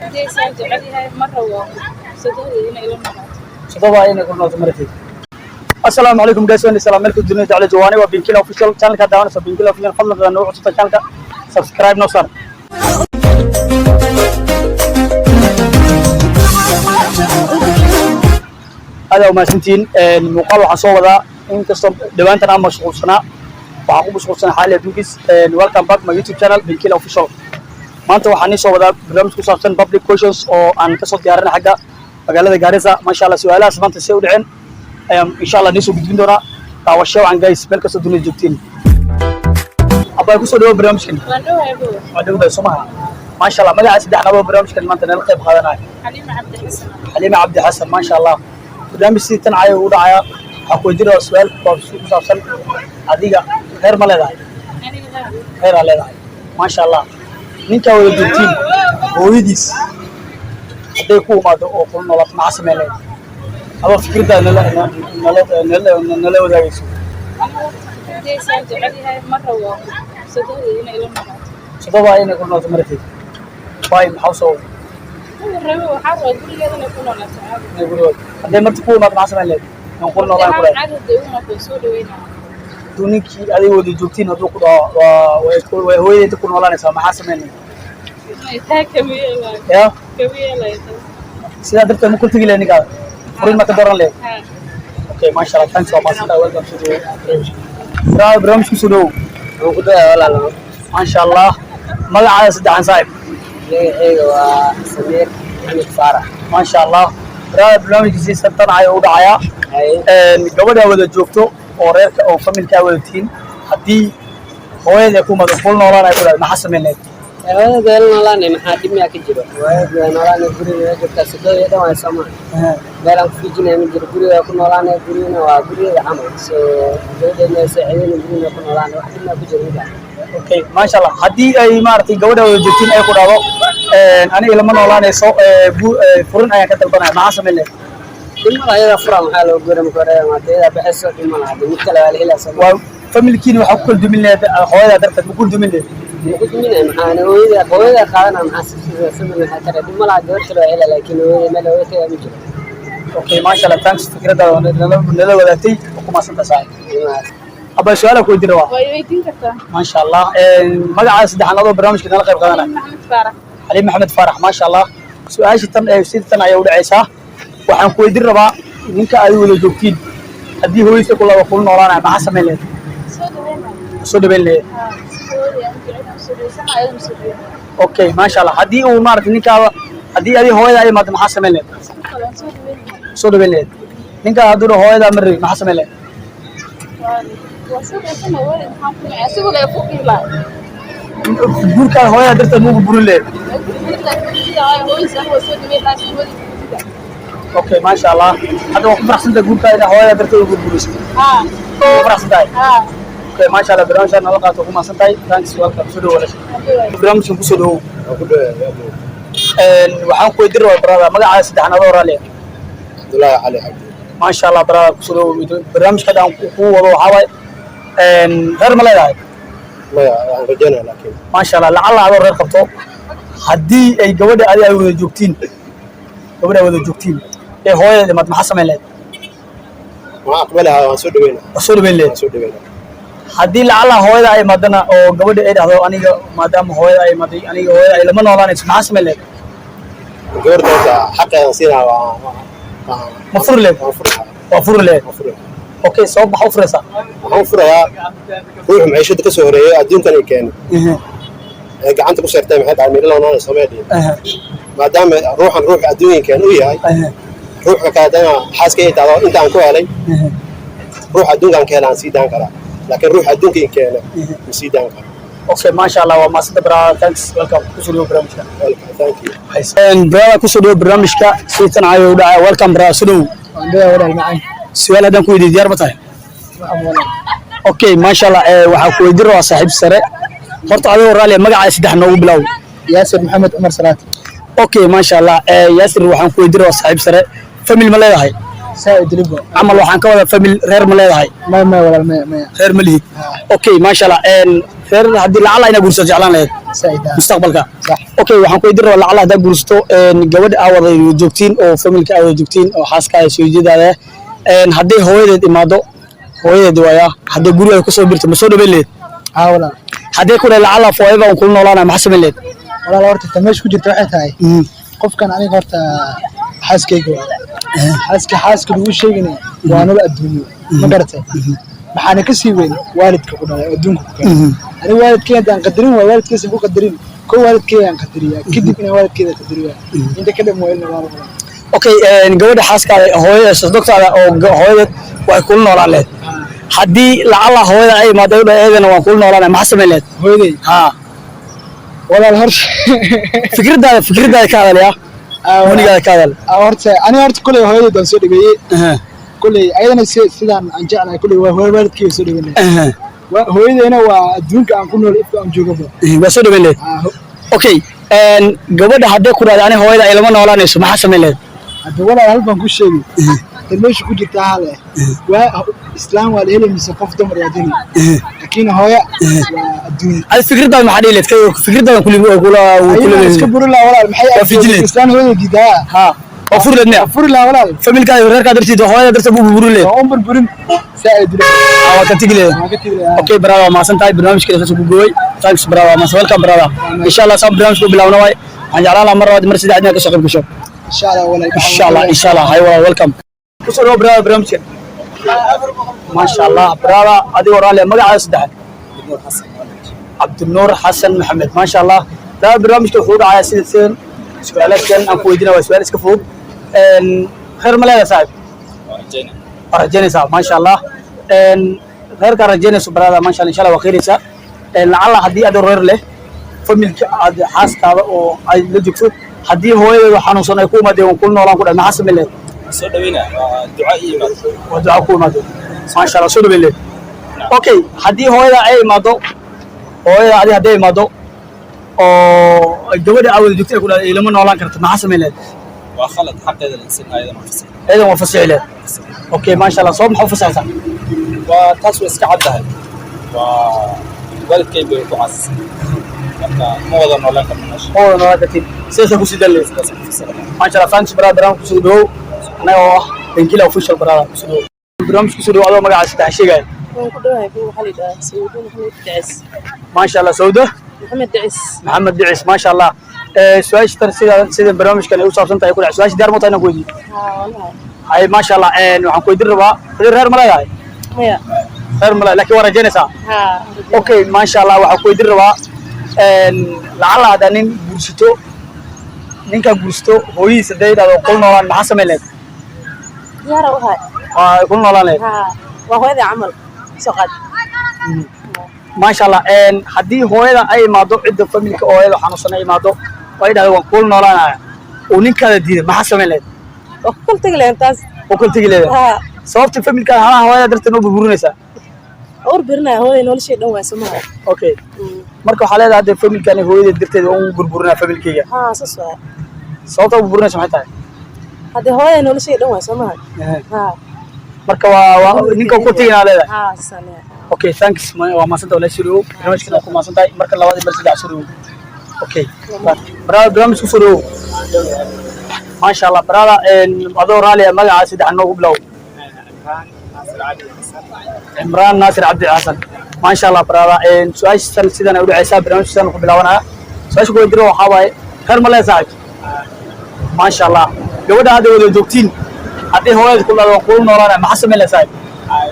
Haddii jecel yahay, ma rabo sodohdii inay ila noqoto. Sodohda inay kula noqoto maratid. Assalaamu calaykum guys, waan salaam meel ku dunida jecel jawaani. Waa Binkila Official channelka daawanaysa, Binkila Official. Fadlan hadaa nagu cusubta channelka, subscribe noo saar. Aad aa umahadsantihiin. Muuqaal waxaan soo wadaa, inkastoo dhawaantan aan mashquulsanaa, waxaan ku mashquulsanaa xaali adduunkiis. Welcome back my YouTube channel, Binkila Official. Maanta waxaan nii soo wadaa barnaamij ku saabsan public questions oo aan kasoo diyaarinay xagga magaalada Gaarisa. Maasha Allah, su-aalahaas maanta say u dhaceen ayaan insha Allah nii soo gudbin doonaa. Daawasho wacan guys, meel kastoo dunida joogtiin. Abaa, kusoo dhawo barnaamijkan. Waan dhowahay bo. Waa dhowdahay, soo maha? Maasha Allah. Magaca saddex nabo barnaamijkan maanta nala qayb qaadanaya? Xaliima Cabdi Xasan. Xaliima Cabdi Xasan, maasha Allah. Barnaamij sidii tan caya ugu dhacaya, waxaa ku weydiin rabaa su-aal ku saabsan adiga. Reer ma leedahay? Aniga haa. Reeraa leedahay, maasha Allah. Ninkaa wada joogtiin hooyadiis hadday ku imaado oo kula noolaato, maxaa sameyn lahayd adoo fikraddaa nala wadaagayso? Haddii jecel yahay, ma rabo sodohdii inay ila noqoto. Sodohda inay kula noolaato maratid. Waay, maxaa usoo Ma rabo, waxaa rabaa gurigeeda inay ku noolaato caadi. Inay gurigood hadday marti ku imaado, maxaa sameyn lahayd in kula noolaan kulahayd? Caadi hadday u noqdo, soo dhaweynaya. Hadduu ninkii adiga wada joogtiin hadduu ku dhaho waa hooyada inta ku noolaanaysaa, maxaa sameyn lahayd? Taa kama yeelayo. Ya? Kama yeelayo taas. Sidaa darteed ma kula tegi lahayd ninkaada? Furin ma ka dooran lahayd? Haa. Okay, maasha Allah, thanks, waa mahadsantahay. Welcome to the barnaamij. Kusoo dhawow. Waan ku dhawahay walaal. Maasha Allah. Magacaada saddexan, saaxib? Magacayga waa Samiir Maxamed Faarax. Maasha Allah. Barnaamijka si santan ayaa u dhacayaa. Haye. Gabadha wada joogto oo reerka oo familkaa wada tihiin, haddii hooyada ay ku imado, kula noolaan ay ku dhahdo, maxaa samayn lahayd? Hooyada la noolaanay, maxaa dhib miyaa ka jiro? Hooyada la noolaanay, guriga la joogtaa, sodohii dhan waa soomaa. Meel aan ku fiijinaya ma jiro, guriga ku noolaanay, gurigana waa gurigeeda camal. So gabadheedna saaciideyna, gurigana ku noolaanay, wax dhib miyaa ku jiro midaan? Okay, maasha Allah. Haddii ay maaragtay gabadha wada joogtiin ay ku dhahdo, aniga lama noolaanayso, furin ayaan ka dalbanaya, maxaa samayn lahayd? Dhib mala, ayadaa fura. Maxaa loo gura marka hore? Maata iyadaa baxayso, dhib mala, hadda mid kale waa la helaa soomaa. Waa familkiina waxaa ku kala dumin lahayd hooyadaa darteed, ma kula dumin lahayd? Ma ku duminaya, maxaa hooyada qaadana, maxaa family maxaa tara? Dhib malaha, gabadh kale waa helaa, laakiin hooyada meel hooyada tagaa ma jiro. Okay, maasha Allah, thanks. Fikradaada nala wadaagtay, waa ku mahadsantahay, saaxiib. Abaa, su-aala ku weydiin rabaa. Waa i weydiin kartaa. Maasha Allah. Magacaada saddexan adoo barnaamijka nala qayb qaadanaya? Xaliima Maxamed Faarax. Xaliim Maxamed Faarax, maasha Allah. Su-aasha tan ee sida tan ayaa u dhacaysaa. Waxaan ku weydiin rabaa, ninka aad wada joogtiin haddii hooyadiisa kula noolaanaya, maxaa samayn lahayd? Soo dhaweynaya. Soo dhaweyn lahayd? Haa, si hooyadii aan jecel soo dhaweysana, ayadana soo dhaweynaya. Okay, maasha Allah. Haddii uu maaragtay ninkaada, haddii adi hooyada ay imaado, maxaa samayn lahayd? Sidoo kale waan soo dhaweynaya. Soo dhaweyn lahayd. Ninkaa hadduu dhaho hooyadaa ma rabin, maxaa samayn lahayd? Waa soo dhaweysana, hooyadii maxaan ku nacay, asigoo lee ku dhiilaa. Guurkaada hooyadaa darteed mugu burin lahayd? Hooyadiis anigu waa soo dhaweyn lahaa, si hooyadii ku dida. Okay, maasha Allah. Hadda waa ku faraxsantahay guurkaada inaa hooyadaa darteed ugu burisay? Haa. Waa ku faraxsan tahay? Haa. Okay, maasha Allah. Barnaamijkaa nala qaato, ku mahadsan tahay. Thanks, welcome. Soo dhawo walaasha, barnaamijkan kusoo dhawow. Waan ku dhawahay abu. Waxaan ku weydiin rabaa, brother, magacaada saddexan adoo raaliya? Cabdullaahi Cali Cabdi. Maasha Allah, brother, kusoo dhawow. Barnaamijka hadda aan kuu wado waxaa waaye, reer ma leedahay? Maya, waan rajaynaya laakiin. Maasha Allah. Lacalla adoo reer qabto, haddii ay gabadha adi ay wada joogtiin, gabadha ay wada joogtiin ee hooyada dhimato, maxaa samayn lahayd? Waan aqbalahaa, waan soo dhaweynaa. Waa soo dhaweyn lahayd? Waan soo dhaweynaa. Haddii lacalla hooyada ay imaadana oo gabadha ay dhahdo, aniga maadaama hooyada ay imaaday, aniga hooyada ay lama noolaanayso, maxaa samayn lahayd? Gabadha horta xaqeedan siinaa, waa Ma furi lahayd? Waan furi lahaa. Waa furi lahayd? Waan furi lahaa. Okay, sabab maxaa u furaysaa? Waxaan u furayaa ruuxu maciishada ka soo horeeyay adduunkan ay keenay ee gacanta ku seertay, maxay tahay meelo noolaanayso ma dhihin, maadaama ruuxan ruux adduunkan u yahay, ruuxka kale haddana xaaska ay tahdo inta aan ku helay, ruux adduunkan ka hela aan sii daan karaa, laakiin ruux adduunka in keena ma sii daan karo. Okay, maasha Allah, waa maasanta, brother. Thanks, welcome. Kusoo dhawo barnaamijka. Welcome, thank you. Brother, kusoo dhawo barnaamijka. Si tan ayo u dhacay. Welcome, brother, soo dhawo. Waan dhawahay walaal macaan. Su'aal haddaan ku weydiiyo, diyaar ma tahay? Okay, maasha Allah. Waxaa ku weydiin rabaa, saaxiib sare, horta adigoo raali, magacaa saddex noogu bilow. Yaasir Maxamed Cumar Salaad. Okay, maasha Allah. Yaasir, waxaan ku weydiin rabaa, saaxiib sare, family ma leedahay? Saaid libo. Camal waxaan ka wadaa family, reer ma leedahay? Maya, maya walaal, maya, maya. Reer ma lihid? Okay, maasha Allah. Reer haddii lacala inaa guursato jeclaan lahayd Said ah. mustaqbalka? Sax. Okay, waxaan ku weydiin rabaa, lacala haddaa guursato gabadha aa wada joogtiin oo familka aa wada joogtiin oo xaaskaada soojeedaada, hadday hooyadeed imaado, hooyadeed waaya, hadday guriga kusoo birto, ma soo dhaweyn lahayd? Haa walaal. Haddii ku dhahay lacala forever aan kula noolaanaya, maxaa samayn lahayd? Walaal, horta ta meesha ku jirta waxay tahay qofkan aniga horta xaaskayga waa xaaska. Xaaska lagu sheegina waa nolol adduunyo, ma garatay? Maxaana ka sii weyn waalidka ku dhalay oo adduunka ku keenay. Aniga waalidkay haddaan qadarin waay, waalidkaysan ku qadarin. Ko waalidkay aan qadariyaa, kadib inaan waalidkayda qadariyaa, inta ka dham waa ilna walaal. Okay, gabadha xaaskaada hooyada sodogtaada oo hooyadeed way kula noolaan lahayd. Haddii lacala hooyada ay imaado, ay dhahay eedana waan kula noolaanaya, maxaa samayn lahayd? Hooyaday? Haa. Walaal, horta Fikradaada ka hadalaya, weligaada ka hadal. Horta aniga horta kuley hooyadeed waan soo dhaweeyey. Kuley ayadana sidaan aan jeclahay kuley waa hooyo waalidkay waan soo dhaweynay. Hooyadeyna waa adduunka aan ku nool, ifka aan joogaba. Waa soo dhaweyn lahayd. Okay, gabadha hadday ku dhahdo ani hooyada ay lama noolaanayso, maxaa samayn lahayd? Hadda walaal, hal baan ku sheegi. Tan meesha ku jirta hale waa islaan waa la heli mise qof dumar waa heli, laakiin hooya waa adduun. Adi fikradaada maxaa dhihi lahayd? Fikradaada kula kula Ayadana iska kula buri lahaa walaal, maxay Waa fijilid. Islaan hooyada diidaa. Ha, waa furi lahayd miya? Furi lahaa walaal. Familkaada, reerkaa dartiid, hooyada darteed buu burburi lahayd? Waa un burburin saa dilo. Waa ka tegi lahayd. Waa ka tegi lahaa. Okay brother, waa mahadsan tahay. Barnaamijkeena saas ku goway. Thanks brother, waa mahadsan. Welcome brother. Insha Allah saan barnaamijka u bilaawna waay. Waxaan jeclaan lahaa mar labaad, mar saddexaad inaad ka soo qayb gasho. Insha Allah walaal. Insha Allah, insha Allah. Hay walaal, welcome. Kusoo dhawo brother barnaamijka. Maasha Allah brother, adigoo raalli, magacaaga saddexaad? Cabdinuur Xasan Maxamed. Maasha Allah brother, barnaamijka wuxuu u dhacayaa sida sidan. Su-aalaadkan aan ku weydiinaya waa su-aal iska fudud. Reer ma leedahay, saaxib? Waa rajaynaysaa. Maasha Allah. Reerkaa rajaynayso brother, maasha Allah, insha Allah waa khayraysaa. Lacala haddii adoo reer leh, familka aad xaaskaada oo ay la joogto, haddii hooyadeedu xanuunsan ay ku imaadeen, waan kula noolaan ku dhahay, maxaa samayn lahayd? Soo dhaweyna, waa duco iyo imaad. Waa duca ku imaado. Maasha Allah, soo dhaweyn lahayd. Okay, haddii hooyada ay imaado, hooyada adi hadday imaado oo gabadha aad wada joogto ay ku dhahdo ilama noolaan karto, maxaa samayn lahayd? Waa khalad, xaqeeda la insin, ayadana waa fasax. Ciidan waa fasixi lahayd. Okay, maasha Allah. Sabab maxaa u fasaxaysaa? Waa taas, way iska caddahay, waa waalidkay bay ku caasisay, marka ma wada noolaan karno meesha. Ma wada noolaan kartid, sidaasaa kusii dan lahayd. Sidaas ku fasaxay. Maasha Allah, thanks brother. Barnaamij kusoo dhawow, annaga oo ah Dankila Official. Brother, kusoo dhawow barnaamij, kusoo dhawow adoo magaca saddex sheegaya. Waan ku dhawahay. Waxaa la yidhaahdaa Sawdo Maxamed Dicis. Maasha Allah, Sawda Maxamed Dicis. Maxamed Dicis. Maasha Allah. Su-aasha tan sida barnaamijkan ay u saabsan tahay ku dhac. Su-aasha diyaar ma tahay inaan ku weydiiyo? Haa wallahi. Hay, maasha Allah. Waxaan ku weydiin rabaa, adiga reer ma leedahay? Maya. Reer ma leedahay, laakiin waa rajaynaysaa? Haa. Okay, maasha Allah. Waxaan ku weydiin rabaa, lacala haddaa nin guursato, ninkaa guursato hooyadiis hadday dhahdo kula noolaan, maxaa samayn lahayd? Diyaara u ahay. Waa kula noolaan lahayd? Haa, waa hooyada camal soo qaad. Maasha Allah. Haddii hooyada ay imaado, cidda familka oo hooyada xanuunsan ay imaado oo ay dhahdo waan kula noolaanaya, uu ninkaada diiday, maxaa samayn lahayd? Waa ku kala tegi lahayn taas. Oo kala tegi leedahay? Haa. Sababta familkaada halaha hooyada darteed noo burburinaysaa? Waa ur berinaya, hooyada noloshay dhan waa somaha. Okay, marka waxaa leedahay hadda familkani hooyada darteed waan ugu burburinaa familkayga? Haa, saas waay. Sababta u burburinaysa maxay tahay? Haddii hooyada noloshay dhan waa somaha. Haa. Marka waa ninka ku teginaa leedahay? Haa, saas leedahay. Okay, thanks. Waa mahadsantahay walaal, soo dhawow barnaamijkan. Waa ku mahadsan tahay marka labaad iyo mar saddex. Soo dhawow. Okay brother, barnaamij ku soo dhawow. Maasha Allah brother, adoo raali ah, magaca saddex noogu bilow. Cimraan Naasir Cabdi Xasan. Maasha Allah brother, su-aashan sidan ay u dhacaysaa, barnaamijka sidan ku bilaabanaya. Su-aasha kuwa jira waxaa waaye, reer ma leedahay, saaxib? Maasha Allah. Gabadha hadda wada joogtiin haddii hooyada ku dhahdo waan kula noolaanaya, maxaa samayn lahaa, saaxib?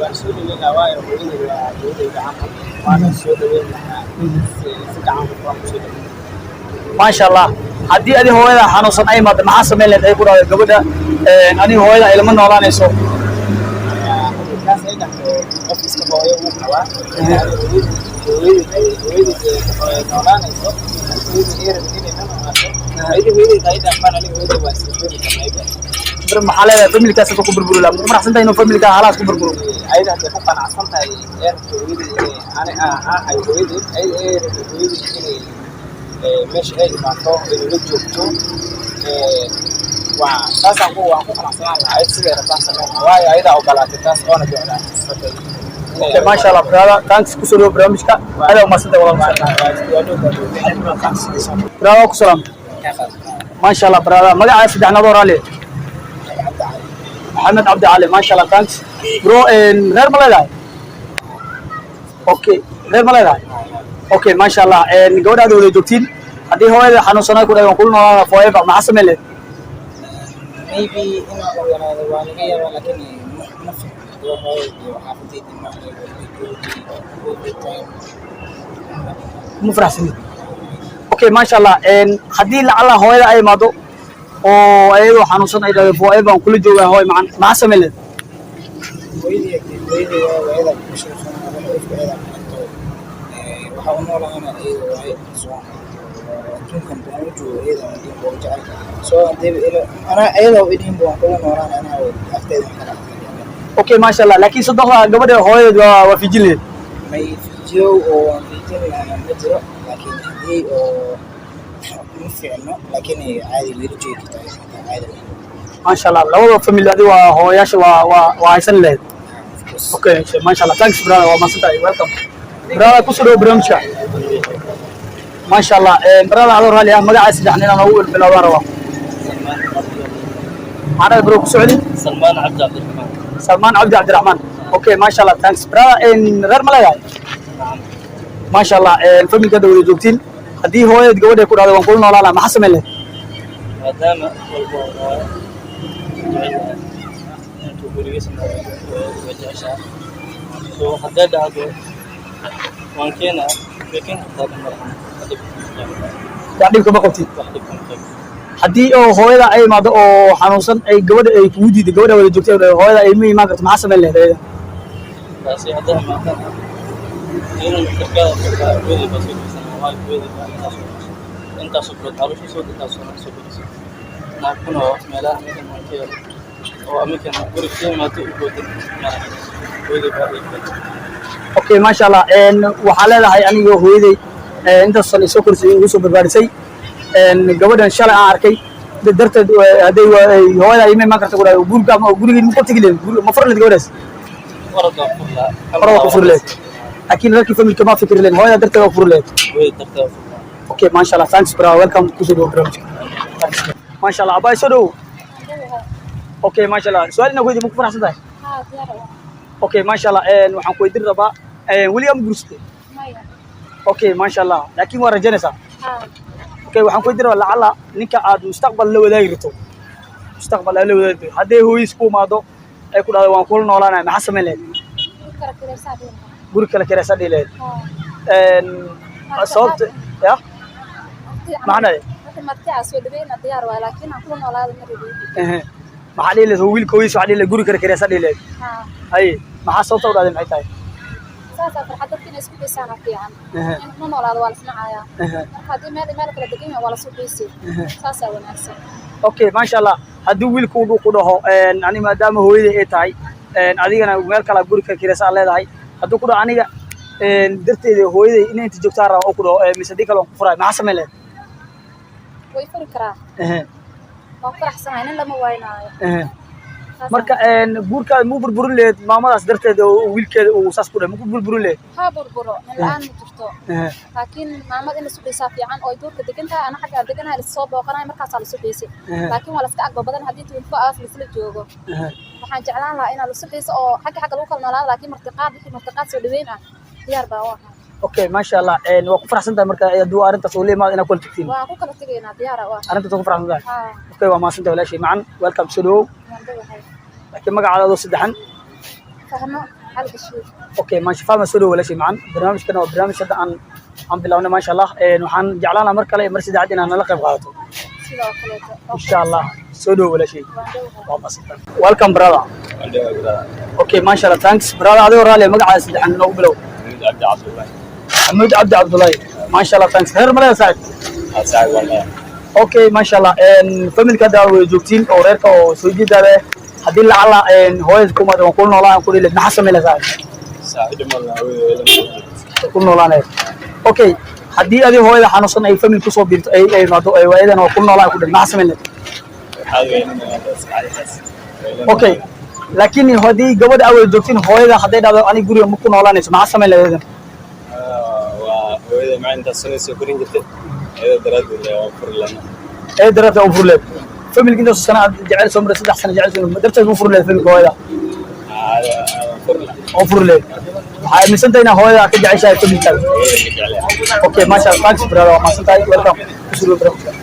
Waan soo dhaweynaa, waayo hooyaday waa hooyadayda camal, waana soo dhaweyn lahaa si gacan waan kusoo dhaweyn. Maasha Allah. Haddii adi hooyada xanuunsan ay imaado, maxaa samayn lahayd? Ay ku dhahdo gabadha aniga hooyada ay lama noolaanayso. Kaas ay dhahdo, qof iska hooyo wuu qabaa, hooyadii hooyadii noolaanayso, hooyadii ay rabin inay la noolaato, ayadii hooyadii ay dhaafaan, aniga hooyadii waa isla joogi karnaa. Bir maxaa leedahay? Familkaas ku burburi lahaa, ma ku faraxsan tahay inuu familka halaas ku burburo? Ayada hadday ku qanacsan tahay ee rabto hooyadii inay ani ahay hooyadii, ayada ay rabto hooyadii inay meesha ay imaato, inay la joogto, waa taasaan ku waan ku qanacsanaan lahaa. Ayada siday rabtaan sameyn lahaa, waayo ayadaa ogolaatay taas oona jeclaatay. Okay, maasha Allah, brother, thanks. Kusoo dhawo barnaamijka. Aad u mahadsantahay, walaal. Brother, ku salaam. Maasha Allah, brother, magacaa saddexnaad oo raali? Maxamed Cabdi Cali. Maasha Allah, thanks, bro. Reer ma leedahay? Okay, reer ma leedahay? Okay, maasha Allah. Gabadhaada wada joogtiin, haddii hooyada xanuunsanay ku dhahay waan kula noolaana forever, maxaa samayn lehed? Maybe inaan ogolaado waa laga yaabaa, laakiin ma fiicno hooyo iyo xaafadeyda ma all the time. Ma faraxsanid. Okay, maasha Allah. Haddii lacala hooyada ay imaado oo ayadoo xanuunsan ay dhahdo forever aan kula joogaa, hooy macan, maxaa samayn lehed? Hooyadii, hooyadii waa hooyada ku sharafan, ifka ayada macanto, waxa u noolahana iyada waaye. So adduunkan baan u joogo iyada adduunka ugu jecel. So hadii anaa iyada u idhinba waan kula noolaan, anaa agteeda kala. Okay, maasha Allah. Laakiin sodohda gabadha hooyadeed waa fiijin lehed? May, fiijiyow oo waan fiijin lahaa ma jiro, laakiin haddii oo ma fiicno, laakiin caadi weli joogi kartaa caadi. Maasha Allah, labada family adi waa hooyaasha waa haysan lahayd. Okay, maasha Allah, thanks, brother, waa mahadsantahay. Welcome, brother, kusoo dhawo barnaamijka. Maasha Allah, brother, adoo raalli ah, magacaa saddexna inaan noogu bilaabaan rabaa. Maxaa, bro, ku socdi? Salmaan Cabdi Cabdiraxmaan. Salmaan Cabdi Cabdiraxmaan. Okay, maasha Allah, thanks, brother. Reer ma leedahay? Maasha Allah. Familka hadda wada joogtiin, haddii hooyadeed gabadha ku dhahdo waan kula noolaana, maxaa samayn lahayd? Maadaama walba hooyo jecel intuu gurigiisa way jeceshahay, so hadday dhahdo waan keenaa, way keeni kartaa, dhib malahan. Wax dhibka ma qabtid? Wax dhib kama qabo. Haddii oo hooyada ay imaado oo xanuunsan ay gabadha ay kugu diiday, gabadha wada joogtay, hooyada ay ma imaan karto, maxaa samayn lahayd ayada? Taasi hadday imaatana iyadan karkaada karkaa, hooyadii baa soo dirsan, waayo hooyadii baa intaasoo bilood caloosha soo intaasoo soo korisay, naag kuna oo meelaha aminkan waan ka helay oo aminkan guriga ka imaato u boodin malaha, hooyadii baa ii keentay. Okay, maasha Allah. Waxaa leedahay aniga hooyaday intaas san isoo korisay, igu soo barbaarisay, gabadhan shalay aan arkay darteed, hadday hooyada ima imaan karta ku dhahdo, guriga ama gurigii ma ku tegi lahayd, ma furi lahayd gabadhaas? Orod baan furi lahaa. Orod ku furi lahayd, laakiin reerkii familka ma fikri lahayd, hooyada darteed waa furi lahayd. Hooyada darteed waa furi lahaa. Okay, maasha Allah, thanks, bro. Welcome, kusoo dhawo barnaamijka. Maasha Allah, abaa, soo dhawo. Okay, maasha Allah, su'aal inaan ku weydiiyo, ma ku faraxsan tahay? Haa, diyaar ah. Okay, maasha Allah. Waxaan ku weydiin rabaa, weligaa ma guursatay? Maya. Okay, maasha Allah, laakiin waa rajaynaysaa? Haa. Okay, waxaan ku weydiin rabaa, lacala ninka aad mustaqbal la wadaagi rabto, mustaqbal aad la wadaagi rabto, hadday hooyis ku imaado ay ku dhahdo waan kula noolaanaya, maxaa samayn lahayd? Kala kiraysaa dhihi lahaa. Guri kala kiraysaa dhihi lahayd? Haa. Sababta ya maxaa dhahay? Marka marti aa soo dhaweyna diyaar waay, laakiin aan kula noolaado ma rabin. Ehe. Maxaa dhihi lahayd wiilka hooyis? Waxaa dhihi lahayd guri kala kiraysaa dhihi lahayd? Haa. Haye, maxaa sababta u dhahday, maxay tahay? Saasaa farxad, dadka inay isku xiisaan fiican. In kula noolaado waa la isnacayaa. Marka haddii meel meel kala degan yahay, waa la suuqiisi, saasaa wanaagsan. Okay, maasha Allah. Haddii wiilku uu ku dhaho ani maadaama hooyaday ay tahay, adigana meel kale guri kala kiraysa aad leedahay, hadduu ku dhaho aniga darteeda hooyaday inay inta joogtaan raba oo ku dhaho, mise haddii kale waan ku furaay, maxaa samayn lahayd? Way furi karaa. Waan ku faraxsanahay, nin lama waynaayo. Marka guurkaada muu burburin lahayd maamadaas darteed oo wiilkeeda uu saas ku dhahay, maku burburin lahayd? Ha burburo, nin la-aan ma jirto, laakiin maamada in la suxiisaa fiican oo ay duurka degan tahay, ana xagga aan deganahay, lasoo booqanayo, markaasaa la suxiisay. Laakiin waa laska agba badan haddii 24 hours laisla joogo. Waxaan jeclaan lahaa inaa la suxiiso oo xagga xagga lagu kala noolaado, laakiin martiqaad, wixii martiqaad soo dhaweyn ah, diyaar baa u ahaa. Okay, maasha Allah. Waa ku faraxsan tahay marka hadduu arrintaas uu la imaado inaad kula tagtiin? Waan ku kala tegaynaa, diyaara u ahaa. Arrintaas waa ku faraxsan tahay? Haa. Okay, waa mahadsan tahay, walaashay macan. Welcome, soo dhawow. Waan dhowahay. Laakiin magacaada adoo saddexan? Fahmo Cali Bashiir. Okay, maasha, fahma, soo dhawow, walaashay macan. Barnaamijkana waa barnaamij hadda aan bilownay, maasha Allah. Waxaan jeclaan lahaa mar kale iyo mar saddexaad inaad nala qayb qaadato. Sidoo kaleeto. Insha Allah, soo dhawow, walaashay. Waan dhowahay. Waa mahadsan. Welcome, brother. Okay, maasha Allah, thanks, brother. Adigoo raalli, magacaada saddexan noogu bilow. Cabdi Cabdullahi. Maxamuud Cabdi Cabdullahi, maasha Allah, thanks. Reer maleda, saaxib? Saaxib wallahi. Okay, maasha Allah. Familka hadda wada joogtiin oo reerka oo soo jeedaada, haddii lacala hooyada ku imaado waan kula noolaan ku dhihi, maxaa samayn lahaa, saaxib? Saaxib ma laha. Ku noolaanaya. Okay, haddii adi hooyada xanuunsan ay famil kusoo biirto, ay imaado, ay waayadan waa kula noolaan ku dhihi, maxaa samayn lahayd? Okay. Laakiin haddii gabadha awal joogtin, hooyada hadday dhahdo aniga guriga ma ku noolaanayso, maxaa samayn lahayd? Waa hooyada macaa intaas sanay soo korin jirtay, iyada daraaddeed waan furi lahaa. Ee darteed u furi lahayd familka? Intaas sana aad jecel soo maray, 3 sano jecel soo darteed u furi lahayd familka hooyada? Waan furi lahaa. Oo furi lahayd. Waxaa aaminsan tahay inaa hooyada ka jeceshahay familkaaga? Hooyada ka jeclahay. Okay, masha Allah, thanks brother, waa mahadsan tahay. Welcome, kusoo brother.